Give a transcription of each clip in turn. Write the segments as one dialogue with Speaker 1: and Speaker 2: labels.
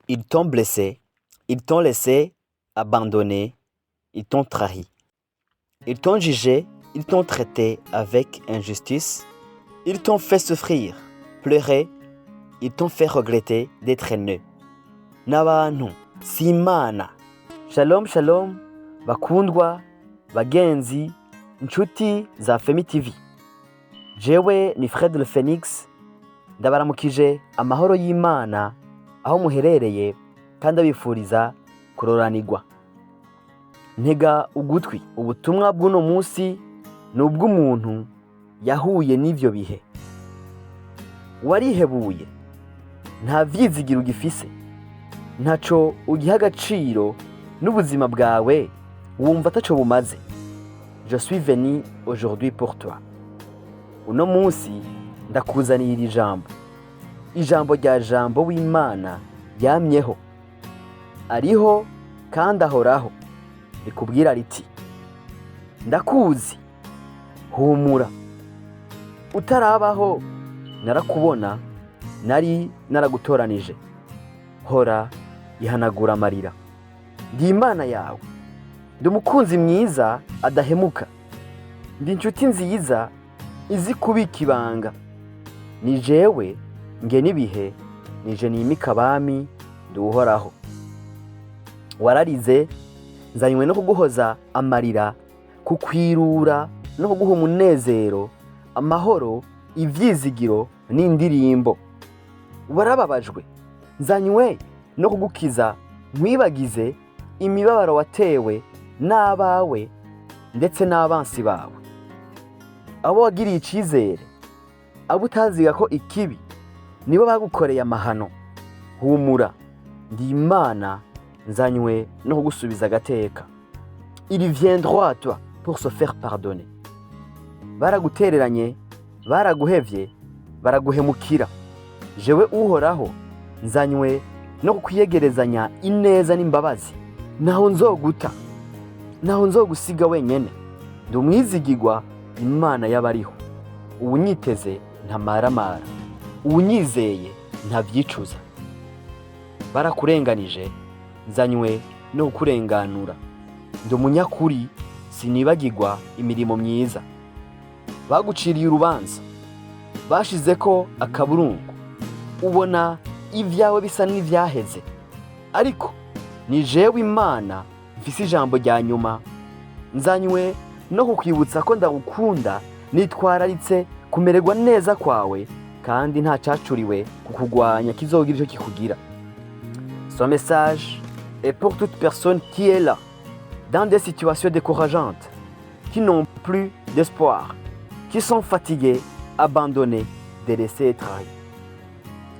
Speaker 1: Ils t'ont blessé, ils t'ont laissé, abandonné, ils t'ont trahi. Ils t'ont jugé, ils t'ont traité avec injustice, ils t'ont fait souffrir, pleurer, ils t'ont fait regretter d'être né. N'abantu si Imana. Shalom shalom, bakundwa, bagenzi, inshuti za Femi TV. Jewe ni Fred le Phoenix, ndabaramukije amahoro y'Imana aho muherereye kandi abifuriza kuroranirwa. Ntega ugutwi, ubutumwa bw'uno munsi ni ubw'umuntu yahuye n'ivyo bihe. Warihebuye, nta vyizigiro ugifise, ntaco ugiha agaciro n'ubuzima bwawe wumva ataco bumaze. Je suis venu aujourd'hui pour toi. Uno munsi ndakuzaniye iri jambo, ijambo rya Jambo w'Imana yamyeho, ariho kandi ahoraho, rikubwira riti: "Ndakuzi, humura, utarabaho narakubona, nari naragutoranije. Hora, ihanagura amarira, ndi Imana yawe, ndi umukunzi mwiza adahemuka, ndi inshuti nziza izi kubika ibanga. Ni jewe ngena ibihe, nije nimika abami, ndi Uhoraho." Wararize, nzanywe no kuguhoza amarira, kukwirura no kuguha umunezero, amahoro, ivyizigiro n'indirimbo. Warababajwe, nzanywe no kugukiza, nkwibagize imibabaro watewe n'abawe ndetse n'abansi bawe, abo wagiriye icizere, abo utaziga ko ikibi nibo bagukoreye amahano. Humura, ndi Imana, nzanywe no kugusubiza agateka. Il viendra à toi pour se faire pardonner. Baragutereranye, baraguhevye, baraguhemukira. Jewe Uhoraho nzanywe no kukwiyegerezanya ineza n'imbabazi. Ntaho nzoguta, ntaho nzogusiga wenyene. Ndi umwizigirwa, Imana y'abariho. Uwunyiteze ntamaramara, uwunyizeye ntavyicuza. Barakurenganije, nzanywe no kukurenganura. Ndi umunyakuri, sinibagirwa imirimo myiza. Baguciriye urubanza, bashizeko akaburungu, ubona ibyawe bisa n'ivyaheze, ariko ni jewe Imana mfise ijambo rya nyuma. Nzanywe no kukwibutsa ko ndagukunda, nitwararitse kumererwa neza kwawe, kandi nta cacuriwe kukugwanya kizogira ico kikugira. Ce message est pour toute personne qui est là, dans des situations décourageantes, qui n'ont plus d'espoir, qui sont fatigués, abandonnés, délaissés et trahis.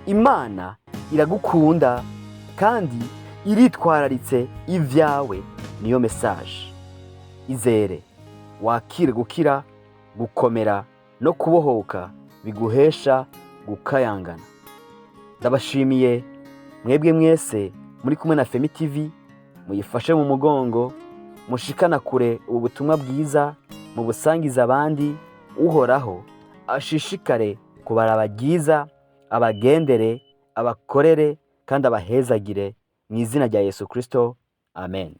Speaker 1: Imana iragukunda kandi iritwararitse ivyawe. Niyo message. Izere, wakire gukira, gukomera no kubohoka biguhesha gukayangana. Ndabashimiye mwebwe mwese muri kumwe na Femi TV, muyifashe mu mugongo, mushikana kure ubu butumwa bwiza, mubusangiza abandi. Uhoraho ashishikare kubaraba ryiza, abagendere, abakorere kandi abahezagire mu izina rya Yesu Kristo. Amen.